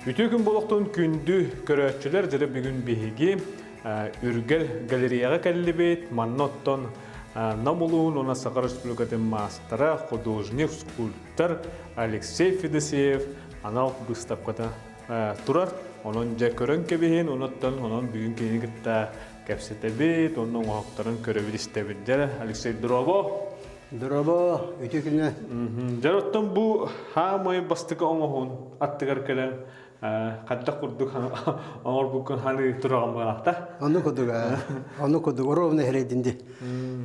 Үтүө күн буолуохтун күндү көрөөччүлэр, дьэ бүгүн биһиги Үргэл галереяҕа кэллибит. Манна оттон Нам улууһун уонна Саха Республикатын маастара, художник, скульптор Алексей Федосеев анал быыстапката турар. Онон дьэ көрөн кэбиһин, онуттан онон бүгүн кинини кытта кэпсэтэбит, онно оҥоһуктарын көрөбүт истэбит. Дьэ, Алексей, дорообо! Дорообо, үтүө күнү. Дьэ, оттон бу хаамай бастакы оҥоһун аттыгар кэлэн хайдах курдук оҥорбуккун ханыы тураҕын быһаахта. Ону курдук, ону курдук, ровно эрэйдинди.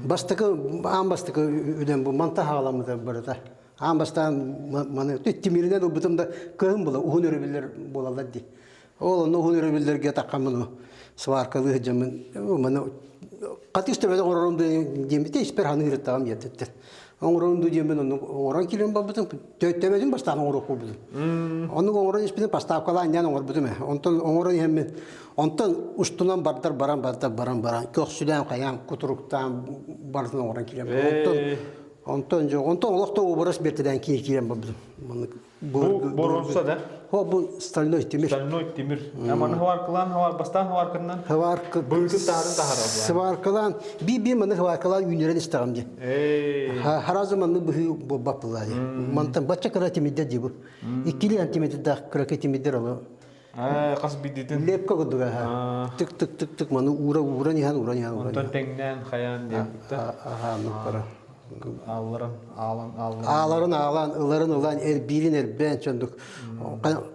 Бастакы, аан бастакы үлэм бу манта хаҕаламмыта барыта. Аан бастаан маны тимиринэн ылбытым да кыһын була уһун өрөбүллэр буолаллар дии. Ол онно уһун өрөбүллэргэ таххаммын сваркалыы сылдьаммын маны хатыс төбөтө оҥорорум диэммитэ испэр ханыырыттаҕым диэттэр. Оҥорорум дуу диэммин оннук оҥорон киирэн барбытым. Төбөтүн бастаан оҥоруох буолбутум. Оннук оҥорон испитим поставкалаан диэн оҥорбутум ээ. Онтон оҥорон иһэммин онтон устунан бардар баран бардар баран баран көхсүлээн хайаан кутуруктаан барытын оҥорон киирэн онтон онтон дьэ онтон олох да образ бэртэлээн киирэн барбытым. Маннык Бу боруонса да? Хо бу стальной тимир. Стальной тимир. Маны хаваркалаан хавар бастаан хаварканнан Хаварка быытын таһарын таһараллар. Сваркалаан би-би маны хаваркалаан үүнэрэн истэҕим дии. Эй. Харазы манны быһыы буолбаппылаа дии. Мантан бачча кыра тимирдэр дии бу. Иккили сантиметрдаах кыракый тимирдэр олу. Аа, хас бидитин. Лепка курдуга ха. Тык тык тык тык маны уура ууран иһэн уран иһэн уран. Онтон тэҥнээн хайаан диэбиттэ. Аха, нуккара. Аалларын аалан аалларын. Ааларын аалан, ыларын ылан, эрбиирин эрбээн чондук.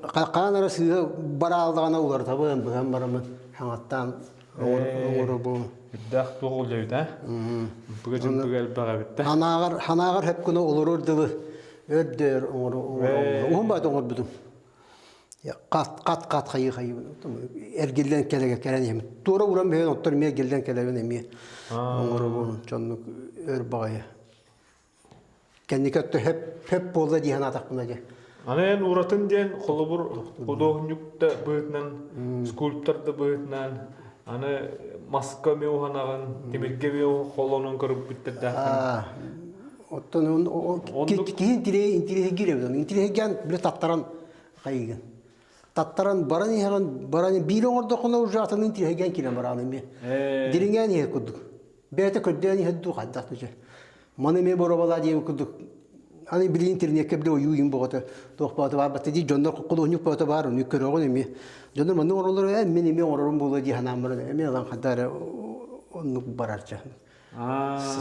Хаан ара сыыһа бараалдаҕына уларытабын, быһан барамын хаҥаттаан оҥоробун. Үрдээх туох үлэбит а? Быга дьымпыга элбэх эбит да. Ханааҕар ханааҕар хөп гына олорор дылы өрдөр оҥоро уһун баат оҥорбутум. Хат хат хат хайыы хайыы эргиллэн кэлэгэ кэлэн иһэм. Туора уран бэйэн оттор эмиэ эргиллэн кэлэбин эмиэ оҥоробун чоннук өр баҕайы. Кэнники өттө хөп хөп буолла дии санаатахпына дьэ. Аны эн уратын диэн холобур худуоһунньук да быһыытынан, скульптор да быһыытынан аны маска эмиэ уһанаҕын, тимиргэ эмиэ холонон көрбүттэрдээххин. Оттон киһи интириэһиргиир эбит. Интириэһиргээн били таттаран хайыгын. Таттаран баран иһэҕин, баран биир оҥордоххуна уже атын интириэһиргээн киирэн бараҕын эмиэ. Дириҥээн иһэр курдук. Бэйэтэ көрдөөн иһэр дуу хайдах дуу Маны эмиэ боруобалаа диэн курдук аны били интернеккэ били ойуу иҥ боҕото туох баҕата баар батта дии дьоннор худуоһунньук баҕата баар ону көрөҕүн эмиэ дьоннор маннык оҥороллор ээ мин эмиэ оҥорорум буолуо дии санаан баран эмиэ ылан хайдах эрэ оннук барарча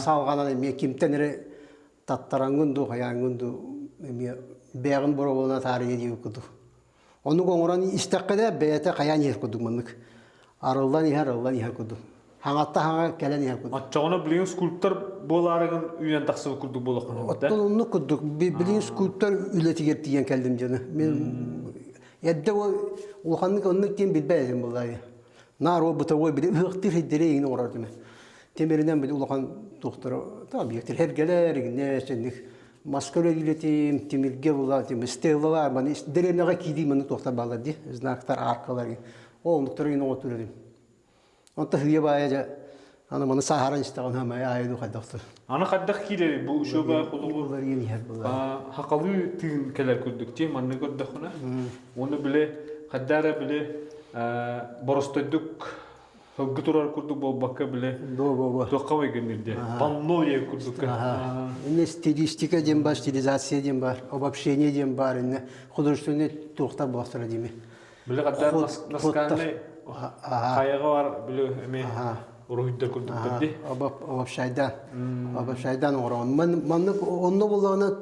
салҕанан эмиэ кимтэн эрэ таттарангын дуу хайааҥҥын дуу эмиэ бэйэҕин боруобалана таарыйа диир курдук оннук оҥорон истэххинэ бэйэтэ хайаан иһэр курдук маннык арыллан иһэр арыллан иһэр курдук хаҥатта хаҥа кэлэн иһэр курдук Оччоҕуна билигин скульптор буолаарыгын үүнэн тахсыбыт курдук буолуоххун Оттон оннук курдук билигин скульптор үлэтигэр тиийэн кэллим дьону мин эрдэ улаханнык оннук диэн билбэт этим буоллаҕа наар ол бытовой били ыһыахтыыр сирдэри эйигин оҥорор этим тимиринэн били улахан туохтара объектар эргэлэр игинэ синник маска үлэлиилэтим тимиргэ була тим стеллалар маны дэриэбинэҕэ киирии маны туохтар бааллар дии знактар аркалар ол оннуктары игин оҥоттуур этим онто сыыйа баайа дьэ аны маны сааһаран истэҕин хамай аайы ду хайдахтыр Аны хайдах киирэр бу учуоба холобур хакалыы тыын кэлэр курдук дии манны көрдөххүнэ уонна били хайда эрэ били боростойдук Сылгы турар курдук буолбакка били туохха майгынныыр диye. Панно диye курдукка. Инне стилистика диэн бар, стилизация диэн бар, обобщение диэн бар, инне художественный туохтар буолахтара диими. Били хаддар наскальный хайаҕа бар били эми уруһуйдар курдуктар ди. Обобщайдан. Обобщайдан оҥороҕун. Маннык онно буллаҕына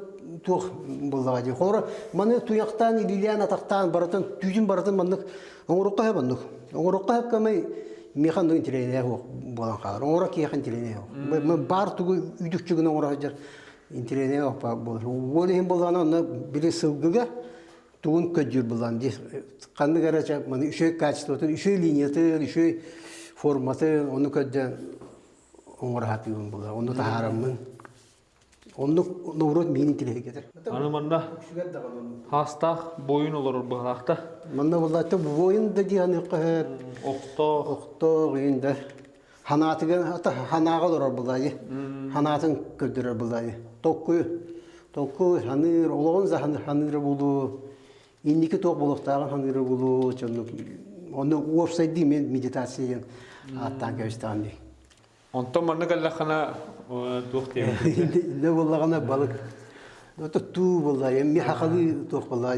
туох буллаҕа дии. Холобура маны туйахтаан, илиилээн, атахтаан барытын, түүтүн барытын маннык Оҥорукка сөп оннук. Оҥорукка сөп кэмэй миэхэ оннук интириэһинэйэ суох буолан хаалар. Оҥоро киһиэхэ интириэһинэйэ суох. Баар тугу үтүкчү гына оҥоро сылдьар интириэһинэйэ суох буолар. Ол иһин буоллаҕына онно били сылгыга тугун көдьүүр буллаан дии. Ханнык эрэ чэ маны үчүгэй качествотын, үчүгэй линиятын, үчүгэй форматын ону көрдөөн оҥоро сатыыбын буолар. Ону таһаараммын Оннук норуот миин интеллигентер. Аны манна хаастаах буойун олорор быһалаахта. Манна буллаатта буойун да дии ханыахха сөп. Охтоох. Охтоох иин да. Ханаатыгар ата ханааҕа олорор булаайы. Ханаатын көрдөрөр булаайы. Толкуй толкуй ханыыр, олоҕун да ханыыра буолуо. Инники туох буолуохтааҕын саныыра буолуо, оннук онно уопсайдыы мен медитация диэн ааттаан кэбистэҕим дии. Онтон манна кэллэххинэ туох диэбит? Иннэ буоллаҕына балык туу буолла, эмми хахалыы туох буолла,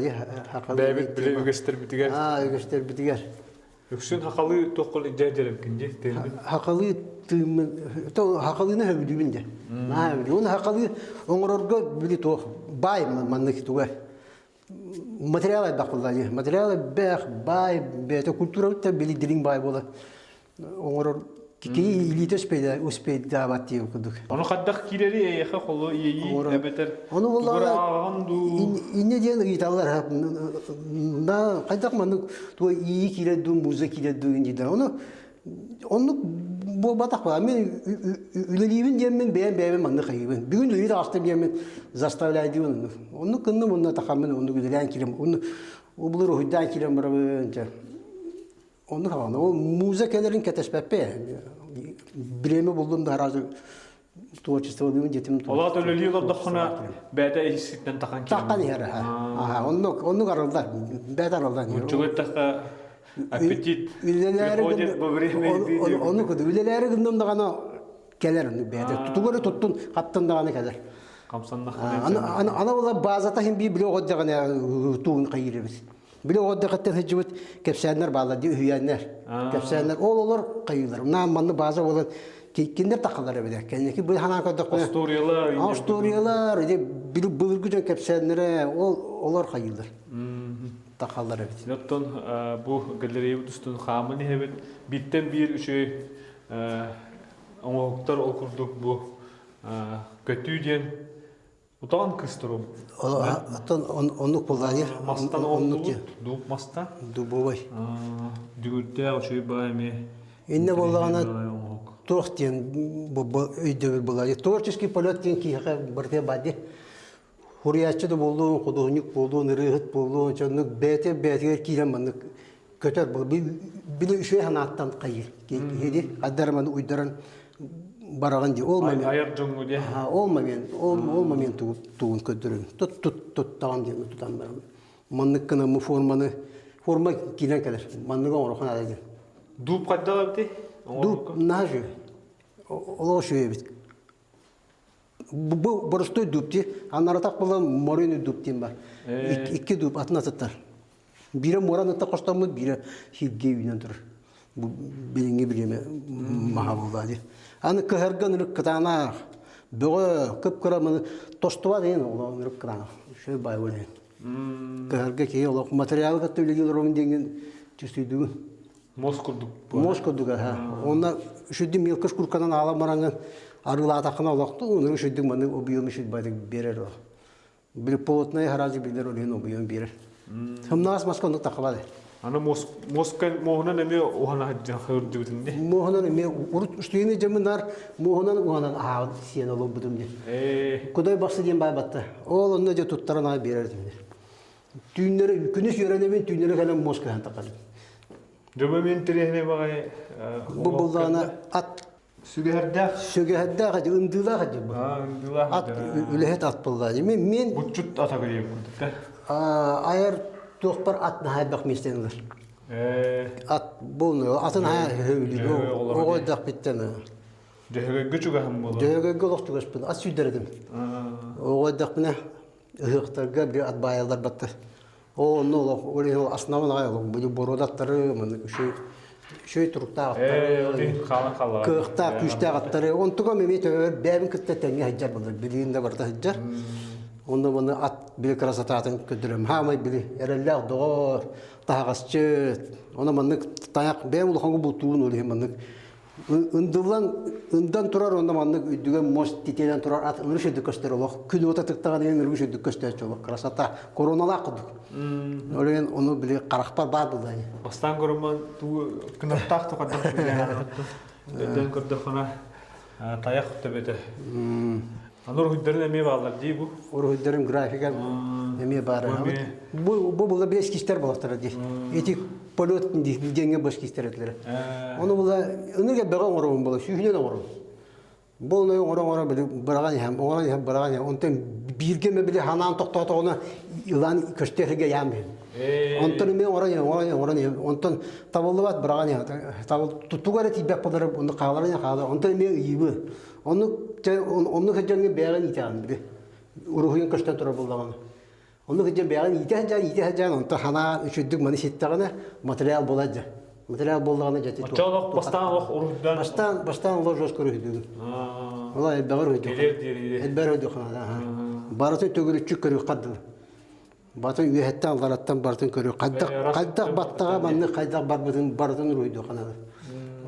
хахалыы. Бэйэбит били үгэстэрбитигэр. Аа, үгэстэрбитигэр. Үксүн хахалыы туох дьэ дьэрэмкин дии тыыммын. Хахалыы тыыммын, то хахалыыны сөбүлүүбүн дьэ. Наһаа сөбүлүүбүн. Уонна хахалыы оҥорорго били туох баай маннык туга материал элбэх буолла дии. Материал элбэх, баай, бэйэтэ культурабыт да били дириҥ баай буолар. Оҥорор кини илиитэ успейдаабат диэн курдук. Ону хайдах киирэри эйиэхэ холу иэйии эбэтэр Ону тугу ааҕаҕын дуу? Инньэ диэн ыйыталлар. На хайдах маннык туга иэйии киирэр дуу, муза киирэр дуу дииллэр. Ону оннук буолбатах ба. Мин үлэлиибин диэммин бэйэм бэйэбин маннык хайыыбын. Бүгүн үлэлии таҕыстым диэммин заставляйдыыбын. Оннук гынным онно тахаммын оннук үлэлээн киирэн онну убулар уһуйдаан киирэн барабын. Оннук хаҕана. Ол муза кэлэрин кэтэспэппэ. Бириэмэ буллум да сразу творчестволыыбын дьэтим. Олаат үлэлии олордоххуна бэйэтэ иһиттэн тахан киирэн. Таххан иһэр аха. Оннук оннук арыллар. Бэйэтэ арыллан иһэр. Нуччалыы эттэххэ аппетит приходит во время еды. Оннук үлэлээри гынным даҕаны кэлэр оннук бэйэтэ. Тугу эрэ туттун хаптан даҕаны кэлэр. Хамсаннаххына. Ана ола базата хин бии биле оҕоддаҕына туун хайыырыбыт. Били оҕо сылдьыбыт кэпсээннэр бааллар дии үһүйээннэр. Кэпсээннэр ол олор хайыылар. Наан манны бааза буолан кинилэр тахалар эбитэ. Кэнники бу ханаан көрдөхпүнэ Остуоруйалар Остуоруйалар иди былыргы дьон кэпсээннэрэ ол олор хайыылар. Тахаллар эбит. Оттон бу галереябыт устун хааман иһэбит. Бииртэн биир үчүгэй оҥоһуктар ол курдук бу көтүү диэн Утаҕын кыстырым. Оттон оннук буоллаҕа Мастан оннук Дуб маста. Дубовой. Дүгүрдээх үчүгэй баай эмиэ. Иннэ буоллаҕына туох диэн өйдөбүл буолла. Творческий полет диэн киһиэхэ барыта баар дии. Хуруйааччы да буоллун, худуоһунньук буоллун, ырыаһыт буоллун, оннук бэйэтэ бэйэтигэр киирэн маннык көтөр буол. Били үчүгэй санааттан хайыыр киһи хаддар маны уйдаран бараҕын дии. Ол момент айар дьоҥҥо диэ. Ол момент, ол ол момент тугун көрдөрөбүн. Тут тут туттаҕын диэн тутан барабын. Маннык гына му форманы форма киирэн кэлэр. Манныгы оҥоруохха наада диэн. Дууп хайдах эбитий? Дууп наһаа үчүгэй. Олох үчүгэй эбит. Бу боростой дууп дии. Анаратах буолан моройный дууп диэн бар. Икки дууп атын атыттар. Биирэ муоран ытта хостоммут, биирэ сиргэ үүнэн турар. Бу билиҥҥи бириэмэ маһа буолла дии. Аны кыһарга ынырык кытаанах, бөҕө, кып-кыра маны тостубат иһин олох ынырык кытаанах. Үчүгэй баай буолан. Кыһарга киһи олох материалы кытта үлэлии олоробун диэҥҥин чувствуйдугун. Муос курдук. Муос курдук аха. Онно үчүгдүк мелко шкурканан аалан бараҥҥын арыылаатаххына олохту ынырык үчүгдүк маннык объем үчүгэй баайдык биэрэр ол. Били плотнай хараажы билэр олиһин обуйан биэрэр. Хымнаас маска оннук тахабады. Аны муоска муоһунан эмиэ уһана сылдьыбытын дии. Муоһунан эмиэ урут устуйаны дьамынар муоһунан уһанан аһаабыт сиэн олорбутум дии. Кудай бахсы диэн баайбатта. Ол онно дьэ туттаран аҕай биэрэр этим. Түүннэри күнүс үөрэнэбин түүннэри кэлэн муоска ыһан тахабын. Дьоба мен интэриэһинэй баҕайы Бу буллаҕына ат Сүгэһэрдээх. Сүгэһэрдээх ати, ындыылаах ати бу. ындыылаах Ат үлэһит ат буолла. Мен мен Буччут ата кэлиэм курдук айар туохпар ат наһаа элбэх миэстэни ылар. Ат буолну атын наһаа өһөүлү. Оҕо эрдэхпиттэн. Дьөһөгөйгө чугаһым буолар. Дьөһөгөйгө олох чугаспын. Ат сүүрдэр этим. Оҕо эрдэхпинэ ыһыахтарга били ат баайаллар батта. Оо, онно олох, ол иһин основан аҕай олох били боруодаттары, маннык үчүгэй үчүгэй туруктаах аттары, хаалан хааллаҕа. кыахтаах, күүстээх аттары. Онтугам эмиэ төбөбөр бэйэбин кытта тэҥҥэ сылдьар буолар, билигин да барыта сылдьар. Онно маны ат били красотатын көрдөрөм. Хаамай били эрэллээх доҕор, таһаҕасчыт. Ону маннык тайах бэйэм улахаҥҥа бултуубун ол иһин маннык Ындыллан, ындан турар онно маннык үрдүгэр мост титиэнэн турар ат ырыш үрдүк көстөр олох. Күн уота тыктаҕын иһин ырыш үрдүк көстөөччү олох. Красота. Короналаах курдук. Ол иһин ону били харахпар баар буолла. Бастаан көрөмөн туу кынаттаах тухардах Өйдөөн көрдөххүнэ тайах төбөтө. Аны уруһуйдарын эмиэ бааллар дии бу. Уруһуйдарым графика эмиэ баар. Бу бу була бес кистер буолахтара дии. Ити полет диэҥҥэ бос кистер этилэр. Ону була ыныга бөҕө оҥоробун була сүүһүнэн оҥоробун. Бу ону оҥоро оҥоро били быраҕан иһэм, оҥорон иһэм, быраҕан иһэм. Онтон бииргэ эмэ били ханаан тохтоотоҕуна Ылан көстөр яам Онтон эмиэ оҥорон оҥорон оҥорон онтон табыллыбат быраҕан табыл тугу эрэ тиийбэт буолар онну хааларын хаалар онтон эмиэ ыйыбы оннук оннук сылдьаҥҥын бэйэҕин иитэҕин били уруһуйун көстөн турар буоллаҕына оннук сылдьан бэйэҕин иитэ сылдьан иитэ сылдьан онтон санаа үчүгдүк маны ситтэҕинэ материал буолар дьэ материал буоллаҕына дьэ Оччо олох бастаан олох уруһуйдаан бастаан бастаан олох жестко уруһуйдугун Ола элбэҕи уруһуйдук элбэҕи уруһуйдук барытын төгүрүччү көрүөххэ дылы Батын үөһэттэн аллараттан барытын көрү. Хайдах хайдах баттаҕа маннык хайдах барбытын барытын уруйдуохха наада.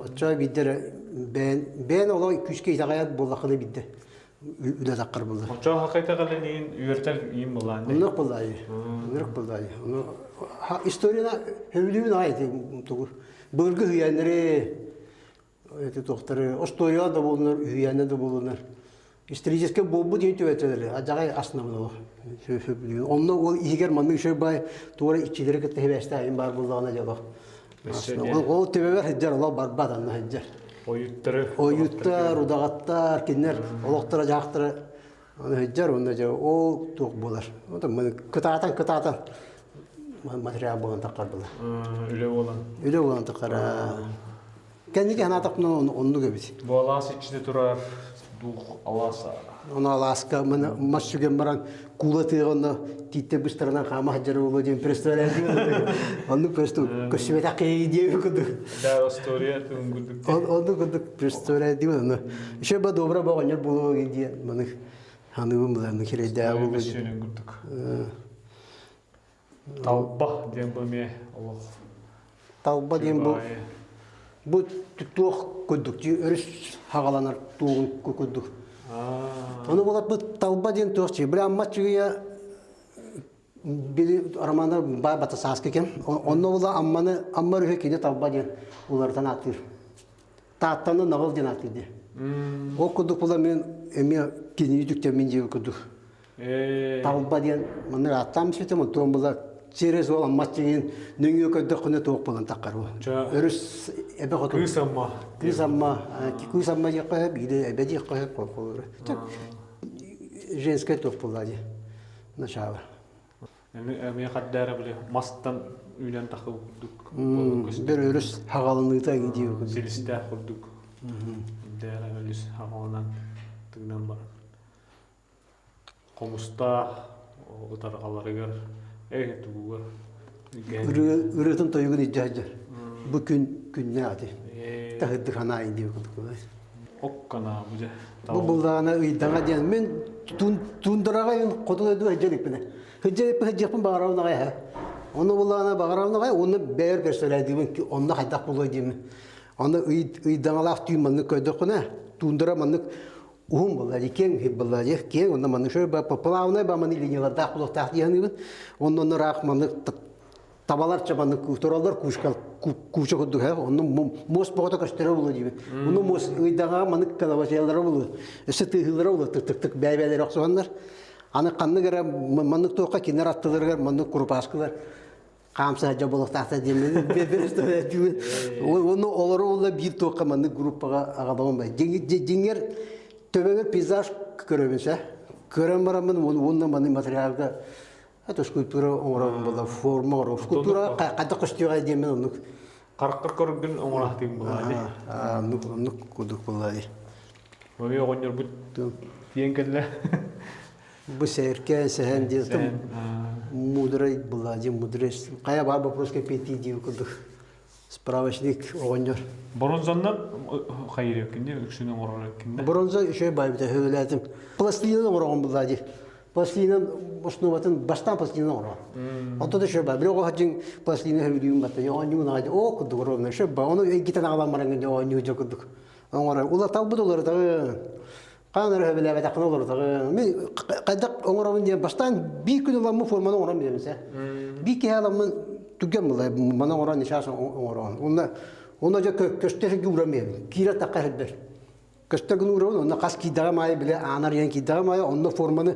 Оччо биирдэ эрэ бэйэн бэйэн олох күүскэ итэҕэйэр буоллаххына биирдэ үлэ таххар буолла. Оччо хакайтагалын үөртэр иин булаан. Оннук буоллаайы. Оннук буоллаайы. Ону историяна хөбүлүүбүн аай тугу. Былыргы үһүйээннэри эти туохтары остуоруйа да буолунар, үһүйээнэ да буолунар. Историческай буолбут диэн түбэлтэлэри адьаҕай аснабын олох. Онно ол иһигэр маннык үчүгэй баай туора иччилэри кытта сибээстээһин баар буоллаҕына дьэ олох. Ол төбөбөр сылдьар олох барбат анна сылдьар. Ойуттары. Ойуттар, удаҕаттар, кинилэр олохторо дьаахтара аны сылдьар онно дьэ ол туох буолар. Кытаатан кытаатан материал буолан таххар буолар. Үлэ буолан. Үлэ буолан таххар. Кэнники санаатахпына оннук эбит. Бу алаас иччитэ турар дух алааса. Ону алааска маны мас сүгэн баран куула тыаҕа онно тииттэ быстарынан хаама сылдьар буолуо диэн представляю. Оннук просто көссүбэтэх киһи диэби курдук. Да, история тыын курдук. Оннук курдук представляю диэн ону. Еще ба добра боҕонньор буолуо диэн маны ханыыбын булан кирэйдээ буолуо диэн. курдук. Талба диэн бу эмиэ олох. Талба диэн бу бу туох курдук өрүс хаҕаланар туоҕун курдук. Ону булаппыт талба диэн туох чи били амма чугуйа били романа баа бата сааскы кэм онно була амманы амма өрүһү кини талба диэн уларытан ааттыыр. Тааттаны наҕыл диэн ааттыыр дии. Ол курдук була мен эмиэ кинини түктэммин диэбит курдук. Талба диэн маннык ааттаан сүтүм, онтуон була через ол аммат дьиҥин нөҥүө көрдөххүнэ туох буолан таххар бу. Өрүс эбэ хотун. Кыыс Амма. Кыыс Амма, Кыыс Амма диэххэ сөп, биирэ эбэ диэххэ сөп, холобура. Женская туох буолла дии. Начало. Эмиэ хардаара били мастан үүнэн тахы курдук. Бір өрүс хаҕалыныыта дии курдук. Силистээх курдук. Дээра өрүс хаҕалынан тыгынан баран. Хомустаах ытарҕаларыгар э тугугар Ырыатын тойугун илдьэ сылдьар. Бу күн күннээҕи таһырдык ханаайын диэбит курдук. Окканаа бу дьэ. Бу буллаҕына ыйдаҥа диэн мин туундараҕа мин хоту дойду сылдьа иликпинэ. Сылдьа иликпин сылдьыахпын баҕарабын аҕай эһэ. Ону буллаҕына баҕарабын аҕай уонна бэйэр көрсөлөөдүүбүн онно хайдах буолуой диэмин. Онно ыйдаҥалаах түүн маннык көрдөххүнэ туундара маннык уһун буолла дии киэҥ буолла дии киэҥ онно маннык шөй плавный ба маны линиялардаах булуохтаах дии саныыбын онно онно ыраах маннык табалар чабаннык тураллар кучка куча курдук э онно муос боҕото көстөрө булу диибин онно муос ыйдаҕа маннык калабачыялара булу өссө тыыһыылара булу тык тык тык бэйбээлэри охсуһаннар аны ханнык эрэ маннык туохха кинилэр аттыларыгар маннык курупааскылар хаамса сылдьар буолуохтаахтар диэммин уонна олору ула биир туохха маннык группаҕа аҕалабын бай дьиҥэр төбөбөр пейзаж көрөбүн сэ көрөн бараммын уонна маннык материалга это скульптура оҥоробун буолла форма оҥоробун скульптура хайдах көстүөҕэй диэммин оннук Хараххар көргүн оҥораахтыын буолаа дии. Оннук оннук курдук буолла дии. Мами оҕонньорбут тиийэн кэллэ. Бу сээркээн сэһэн диэн мудрай была дии мудрый хайа баар вопроска пяти дии курдук справочник оҕонньор. Бронзаннан хайыр кинне үксүн оҥорор кинне. Бронза үчүгэй баайбыта хөбүлээтим. Пластилинан оҥороҕун булла дии. Пластилинан основатын бастаан пластилинан оҥороҕун. Онто да үчүгэй баа. Били оҕо дьиҥ пластилина хөбүлүүм батта. Оонньуун аҕай оо курдук оруобуна үчүгэй баа. Ону эйгитэн аҕалан баран оонньуу дьэ курдук оҥорор. Улаталбыт уларытаҕын. Хаан эрэ сөбүлээбэтэххинэ олорутаҕын. Мин хайдах оҥоробун диэн бастаан биир күн ыламмын форманы оҥорон билэбин сэ. Биир киһи аламмын түгэн була маны оҥорон ничаас оҥороон. Онно онно дьэ көстө сиргэ ууран биэрэбин. Киирэ тахха сирбэр. Көстө гын уурабын, онно хас киирдэҕим аайы бile аанар иһэн киирдэҕим аайы онно форманы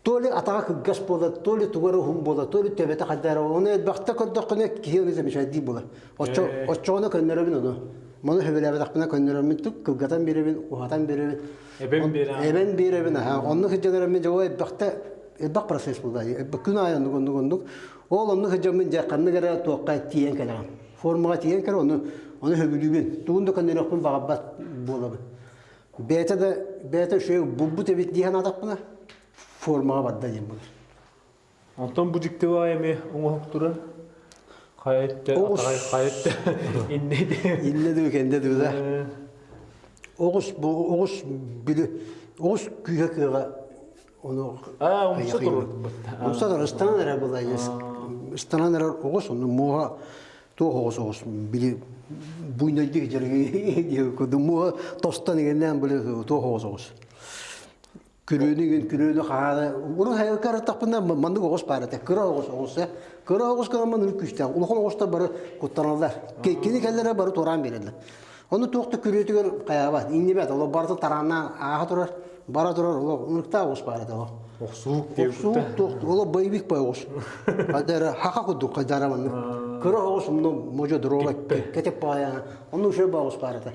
то ли атаҕа кылгас буолар, то ли туга эрэ уһун буолар, то ли төбөтө хайда эрэ ону элбэхтэ көрдөххүнэ киһи ону замечайдыы буолар. Оччо оччоҕуна көннөрөбүн ону. Маны сөбүлээбэтэхпинэ көннөрөммүн тук кылгатан биэрэбин, уһатан биэрэбин. Эбэн биэрэбин. Эбэн биэрэбин аха. Онну сылдьан эрэммин дьэ элбэхтэ. Элбэх процесс буолла. Күн аайы оннук оннук оннук. Ол оннук сылдьаммын дьэ ханнык эрэ туохха тиийэн кэлэҕин. Формаҕа тиийэн кэлэ ону ону сөбүлүүбүн. Тугун да көннөрүөхпүн баҕарбат буолабын. Бэйэтэ да бэйэтэ үчүгэй булбут эбит дии санаатахпына формаҕа барда диэн буолар. Онтон бу дьикти баҕайы эмиэ оҥоһук турар. Хайа Оҕус атаҕай хайа иннэ иннэ дуу кэннэ дуу да. Оҕус бу оҕус били оҕус күүһэ кыаҕа ону Аа, умса турар. Умса турар ыстанан эрэр буолла ыстанан эрэр оҕус ону муоһа туох оҕус оҕус били буйнайдык дьарыгы курдук муоһа тостон игэннээн били туох оҕус оҕус күрүөнү күн күрүөнү хаана урут хайылка арыттахпына маннык оҕус баар этэ кыра оҕус оҕус кыра оҕус гынан маннык күүстээх улахан оҕустар бары куттаналлар кини кэллэрэ бары туораан биэрэллэр ону туох да күрүөтүгэр хайаабат иҥнибэт олох барыта тарааннаан ааһа турар бара турар олох ынырыктаах оҕус баар этэ олох Охсуук охсуук туох олох боевик бай оҕус хайдара хаха курдук хайдара маннык кыра оҕус муну модьу дорога кетеп баайа онну үчүгэй баа оҕус баар этэ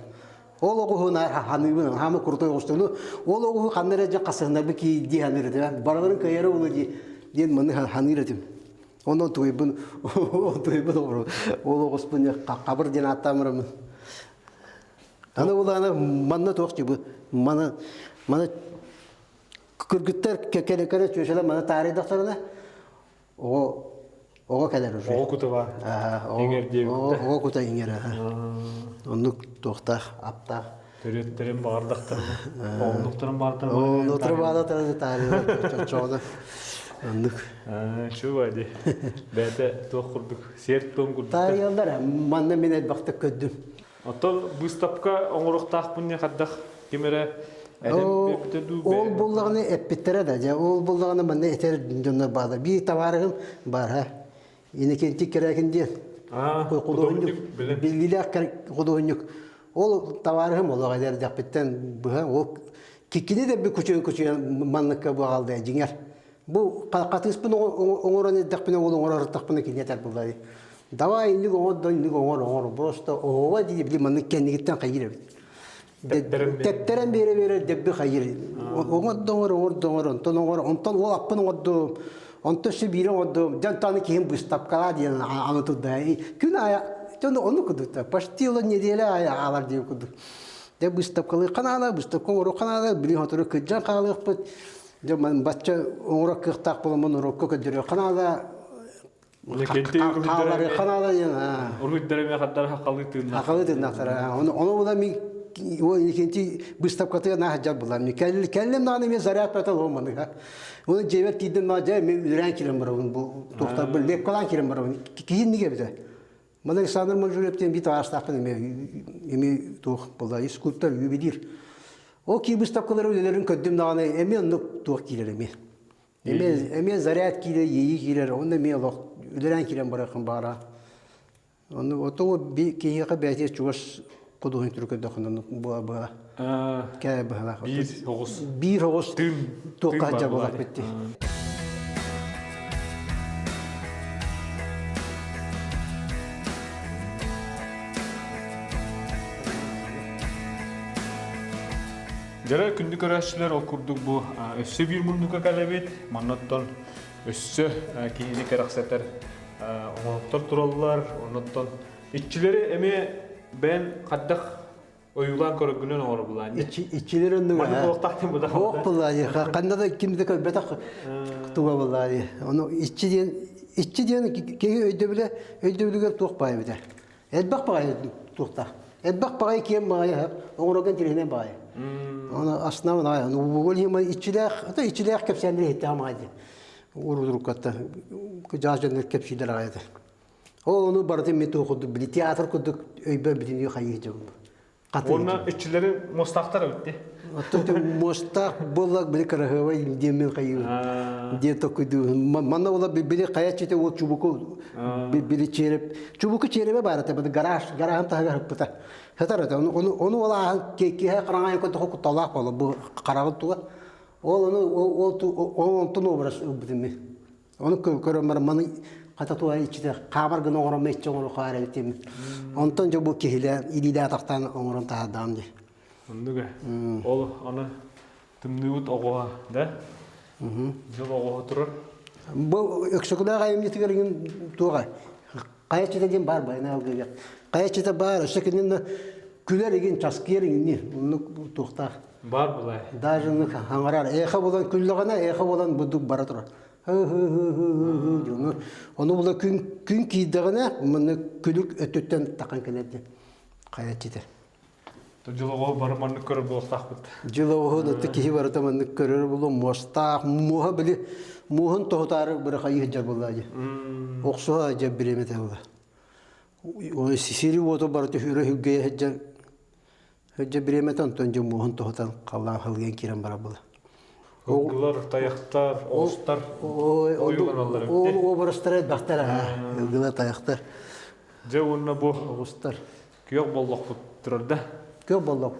Ол оҕуһу наар ханыыбын, хаама крутой оҕустуну. Ол оҕуһу ханна эрэ дьэ хасыһыннарбы кии дии ханыыр этим. Барыларын кыайара буолуо дии диэн маны ханыыр этим. Онон туйбун, туйбун оҕуру. Ол оҕуспун хабыр диэн ааттаамырамын. Аны улаана манна туох дии бу маны маны кыргыттар кэлэ-кэлэ чүөчэлэр маны таарыйдахтарына Оҕо оҕо кэлэр уже. Оҕо кута баар. Иҥэр диэбиттэр. Оҕо кута иҥэр. Оннук туохтаах, аптаах. Төрүөттэрин баҕардахтарына, оҕоннуктарын баҕардахтарына. Оҕоннуктарын баҕардахтарына таарыйар чочоҕуна. Оннук. Чуба ди. Бэйэтэ туох курдук, сиэр-туом курдук. Таарыйаллар. Манна мин элбэхтик көрдүм. Оттон быыстапка оҥоруохтаахпын диэн хайдах ким эрэ этэн дуу Ол буллаҕына эппиттэрэ да, дьэ ол буллаҕына манна этэр дьоннор бааллар. Биир табаарыһым баар ха. Иннокентий Кэрээкин диэн худуоһунньук, биллиилээх худуоһунньук. Ол табаарыһым олох эдэрдэхпиттэн быһа ол кини да күчүйэн күчүйэн манныкка баҕалда дьиҥэр. Бу хатыыспын оҥорон эрдэхпинэ ол оҥорор ырыттахпына кини этэр буллай. Давай инник оҥор да инник оҥор оҥор просто оһоҕо дии били маннык кэннигиттэн хайыыр эбит. Тэптэрэн биэрэ биэрэ дэбби хайыыр. Оҥор да оҥор оҥор да оҥор онтон оҥор онтон ол аппын оҥордум онтон өссө биири оҥордум дьон таны киһим быыстапкалаа диэн аны турда. Күн аайы дьон ону курдук почти ол неделя аайы аалар диэн курдук. Дьэ быыстапкалыы ханаана быыстапка оҥору ханаана били сотору кырдьан хаалыахпыт Дьэ, бачча оҥорор кыахтаах буоламмын уруокка көрдөрүөххэ наада. Хааларыахха наада диэн. Уруйдары эмиэ хардара хахалыы тыыннахтара. Хахалыы тыыннахтара. Ону ону була мин икинчи выставкатыгар наһаа дьар булам. Кэллим даҕаны мен заряд бата оломманыга. Оны дьиэбэр тиийдим ма дьэ мен үлээн киирэн барабын бу туохтарбын лепкалаан киирэн барабын. Киһиннигэ эбитэ. Ман Александр Манжурев диэн биир таастаахпын эмиэ эмиэ туох буолла скульптор ювелир. Ол кии выставкалары үлэлэрин көрдүм даҕаны эмиэ оннук туох киирэр эмиэ. Эмиэ эмиэ заряд киирэр, иэйии киирэр, онно эмиэ олох үлэлээн киирэн барыаххын баара. Онну ото киһиэхэ бэйэтигэр чугас худуоһунньук түрү көрдөххүнэ оннук буола буола. Кээ быһалаах. Биир оҕус. Биир оҕус Тыын туохха сылдьар буолар битти. Дьэрэ күндү көрөөччүлэр ол курдук бу өссө биир муннукка кэлэбит. Маннаттан өссө киһини кэрэхсэтэр оҥоһуктар тураллар. Оннуттан иччилэри эмиэ бэйэн хайдах ойуулаан көрөргүнэн оҥоро булаан Иччилэр оннуга Маннык буолуохтаах була Ох булаани ханна да ким да көрбөтөх туга булаани ону иччи диэн иччи диэн киһи өйдөбүлэ өйдөбүлүгэр туох баай эбитэ элбэх баҕайы туохтаах элбэх баҕайы киэн баҕайы оҥорорго интэриэһинэй баҕайы ону основная ол иһин иччилээх ата иччилээх кэпсээннэри иһиттэҕим аҕай диэн урудуруккатта дьаас дьоннор кэпсииллэр аҕай этэ Ол ону барытын мен туох курдук били театр курдук өйбөр бүтүннүү хайыы дьон. Уонна иччилэри муостаахтар эбитти. Оттон муостаах буолла били кыраһыабай диэн мен хайыы диэн токуйду. Манна була били хайа чите ол чубуку били череп. Чубуку черебе бар это гараж гаражын таһыгар хыппыта. Хатар это ону ону ол ааһын киһи хараҥайын көтөхө кутталаах буола бу хараҕын туга. Ол ону ол ол онтон образ ылбытым мен. Ону көрөн баран маны хата туа иччитэ хаамар гына оҥорон иччи оҥору хаар эбитим. Онтон дьэ бу киһилэ илиилээх атахтаан оҥорон таһаардаҕым дии. Оннуга. Ол аны тымныыбыт оҕуһа, да? Дьыл оҕоһо турар. Бу Өксөкүлээх айымньытыгар иҥин туоҕа хайаччыта диэн баар байына алгыга. Хайаччыта баар, өссө кинини күлэр игин, часкыйар игинни, оннук туохтаах. Бар булай. Даже оннук хаҥарар. Эхо болан күллэҕинэ, эхо болан будук бара турар. Хы-хы-хы-хы-хы дьону. Ону була күн күн киирдэҕинэ, манна күлүк өттүттэн тахан кэлэр диэн хайаччыта. Дьыл бары маннык көрөр буолуохтаахпыт. Дьыл оҕоһун ытык киһи барыта маннык көрөр булу муостаах, муоһа били муоһун тоһутаары бырахайыы сылдьар буолла дии. Охсуһа дьэ бириэмэтэ була. Оны сири уоту барыта үрэ хүлгэйэ сылдьар сылдьар бириэмэтэ онтон дьэ муоһун тоһутан халлаан халыйан киирэн барар була. Ылгылар, тайахтар, оҕустар ойууланаллар Ол образтара элбэхтэр аха. Ылгылар, тайахтар. Дьэ уонна бу оҕустар. Күөх боллохпут турар да? Күөх боллох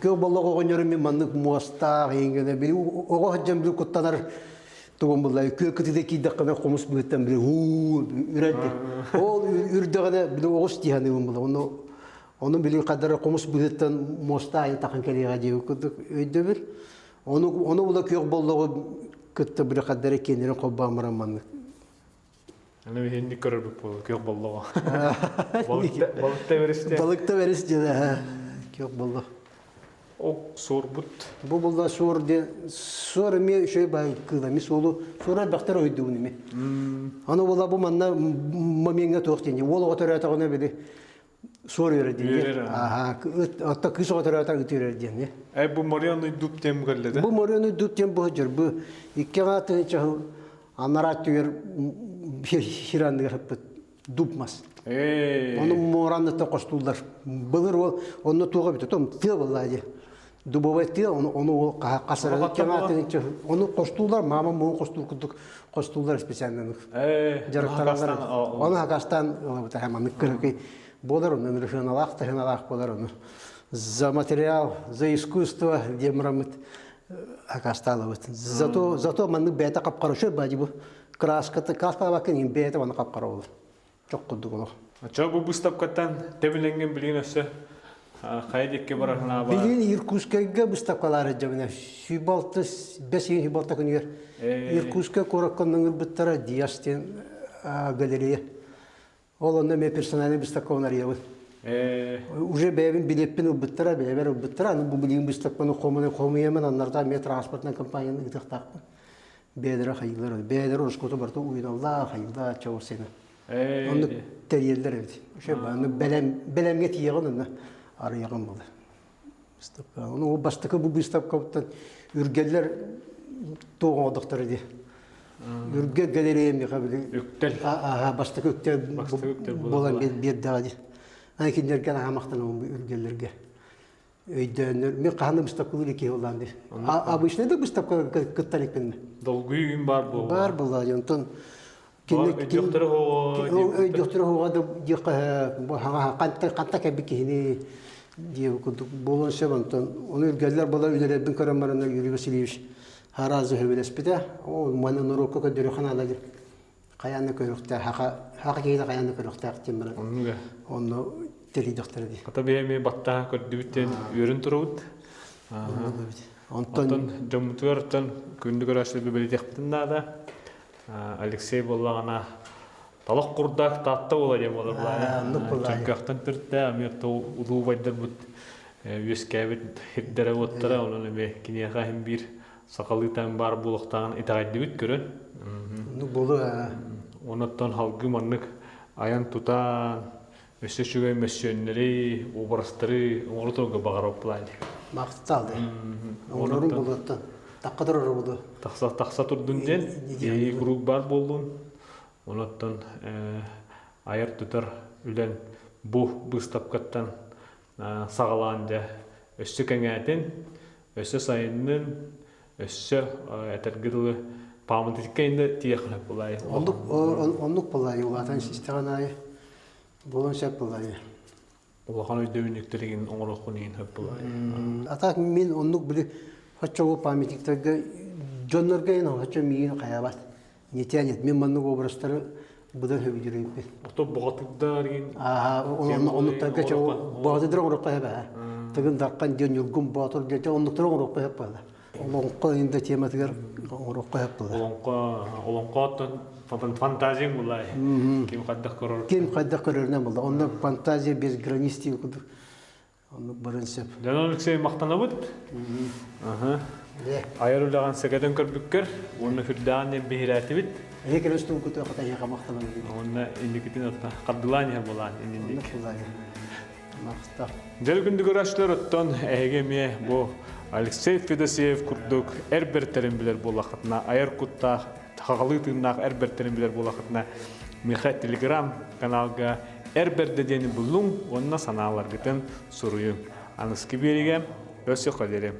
күөх боллох оҕонньору мин маннык муостаах иҥгэнэ били оҕо сылдьан били куттанар тугум булла күөх кытыыта киирдэххинэ хомус быһыттан били уу үрэрди ол үрдэҕинэ били оҕус дии саныыбын була ону ону били хадара хомус быһыттан муостаах айан тахан кэлиэҕэ диэбит курдук өйдөбүл ону ону була күөх боллоҕу кытта били хадара киэннэрин холбоон баран маннык Аны биһинник көрөрбүт буолуо, күөх боллоҕо. Балыкта бэристе. Балыкта бэрис диэн күөх болло. Ол суорбут. Бу булла суор диэн суор эмиэ үчүгэй бай кыыла ми суолу суора элбэхтэр ойдугун эми. Аны була бу манна момеҥҥа туох диэн уол оҕо төрөөтөҕүнэ били суор үөрэр диэн. Аха, отто кыыс оҕо төрөөтө ыт үөрэр диэн. Э бу Морионный дуб диэн кэллэ Бу Морионный дуб диэн бу дьөр бу икки аҕа чаһыл анараа өттүгэр хир анныгар хыппыт дуб мас. Ону муоранныттан хостууллар. Былыр ол онно туоҕа бүтэ том тыа буолла дии. Дубовай тыа ону ону ол хасара ону хостууллар мама муун хостуур курдук хостууллар специально дьарыктаналлар. Ону хакастан ылабыта маннык кыракый буолар онон рыхыналаах тыһыналаах буолар ону за материал за искусство диэн бараммыт акастаалабыт. Зато зато маннык бэйэтэ хапкара үчүгэй баадьы бу краската краскалаабакка иһин бэйэтэ манна хапкара буолар. Чох курдук олох. Чо бу выставкаттан тэбилэҥҥин билигин өссө хайа диэкки барар санаа Билигин Иркутскайга выставкалаары дьабына сүүбалты бэс ыйын сүүбалта күнүгэр Иркутскай куоракка ыҥырбыттара Диас диэн галерея. Ол онно эмиэ персональный выставкабын арыйабын. Уже бэйэбин билиэппин ылбыттара, бэйэбэр ылбыттара. Аны бу билигин выставканы хомуйамын, аннарда эмиэ транспортнай компанияны ыытыахтаахпын. Бэйэлэрэ хайыылар, бэйэлэрэ ороскуоту барыта уйуналлаа, хайыылаа, чаусена. Оннук тэрийэллэр эбит. Ошо аны бэлэм, бэлэмҥэ тиийэҕин онно арыйаҕын буолар. Выставка. Ону ол бастакы бу выставкабыттан үргэллэр туох оҥордохторо дии. Үргэ галерея миэхэ били Үктэл. Аха, бастакы үктэл буолан биэрдэҕэ дии. Аны кинилэргэ наһаа махтанабын бу үргэллэргэ. Өйдөөннөр, мен хаһан да выставкалыыр киһи буоллаан дии. Обычно да выставка кыттар икпин. Долгуйуу бар буолла. Бар буолла дии. Онтон Өйдөхтөрө Өйдөхтөрө хоҕо да диэххэ ханта ханта кэлбит киһини диэбит курдук буолуон сөп онтон ону үргэллэр буолар үлэлэрбин көрөн баран Юрий Васильевич араас сөбүлэспитэ оо маны норуокка көрдөрүөххэ наада диэн хайаан да көрүөхтээх хаха хаха киһитэ хайаан да көрүөхтээх диэн баран Оннуга. онно тэрийдэхтэрэ дии Хата бэйэми баттаһа көрдүбүт диэн үөрүн турабыт. Онтон Онтон дьоммутугар оттон күндү көрөөччүлэргэ бэлиэтиэхпитин наада. Алексей буоллаҕына талах курдаах Таатта буола диэн буолар былаана. Чөҥкөхтөн төрүттээх эмиэ улуу убайдарбыт үөскээбит сирдэрэ уоттара онон эмиэ киниэхэ иһин биир сахалыы таҥ баар буолуохтааҕын итэҕэйдибит көрөн. Ну болу Онуттан халгы маннык айан тутан өссө үчүгэй мөссүөннэри, образтары оҥорторго баҕарабыт Махтал. Оҥорорум болуоттан. Тахха турар буду. Тахса тахса турдун диэн куруук баар буоллун. Онуттан айар тутар үлэн бу быыстапкаттан саҕалаан дьэ өссө кэҥээтин, өссө сайыннын, өссө этэргэ дылы пааматыкка инде тиэхлэ булай. Оннук оннук булай улаатан истэҕин аайы буолуон сөп булай. Улахан өйдөбүнньүктэригин оҥоруоххун иһин хөп булай. А так мин оннук били хоччоҕу памятниктарга дьоннорго ин хоччо миигин хайабат. Не тянет. Мин маннык образтары быдан хөбүдүрүйбүт. Ото боҕатырдар иин. Ааха, оннуктарга чо боҕатырдар оҥороххо хэбэ. Тыгын дархан диэн Ньургун Боотур диэн оннуктары оҥоруохха хэп буолла. Олоҥхо инде тематыгар оҥоруохха сөп буолар. Олоҥхо, олоҥхоттон фантазияң булай. Ким хайдах көрөр. Ким хайдах көрөрүнэн булла. Онно фантазия без границ диэн курдук. Оннук барын сөп. Дьонон Алексей махтанабыт. Айар үлэҕин сэгэтэн көрбүккэр уонна сүрдээҕин диэн биһирээтибит. Эһи кэлэн устубуккутугар хата махтанабын. Уонна инникитин отта хардылаан иһэр буолаан иннинник. Махтал. Дьэл күндү көрөөччүлэр оттон эһиги эмиэ бу Алексей Федосеев курдук эр бэртэрин билэр буоллаххытына, айар куттаах, хаҕалыы тыыннаах эр бэртэрин билэр буоллаххытына, миэхэ телеграм каналга эр бэрдэ диэни буллуҥ уонна санааларгытын суруйуҥ. Аныскы биэригэ өссө кэлэрим.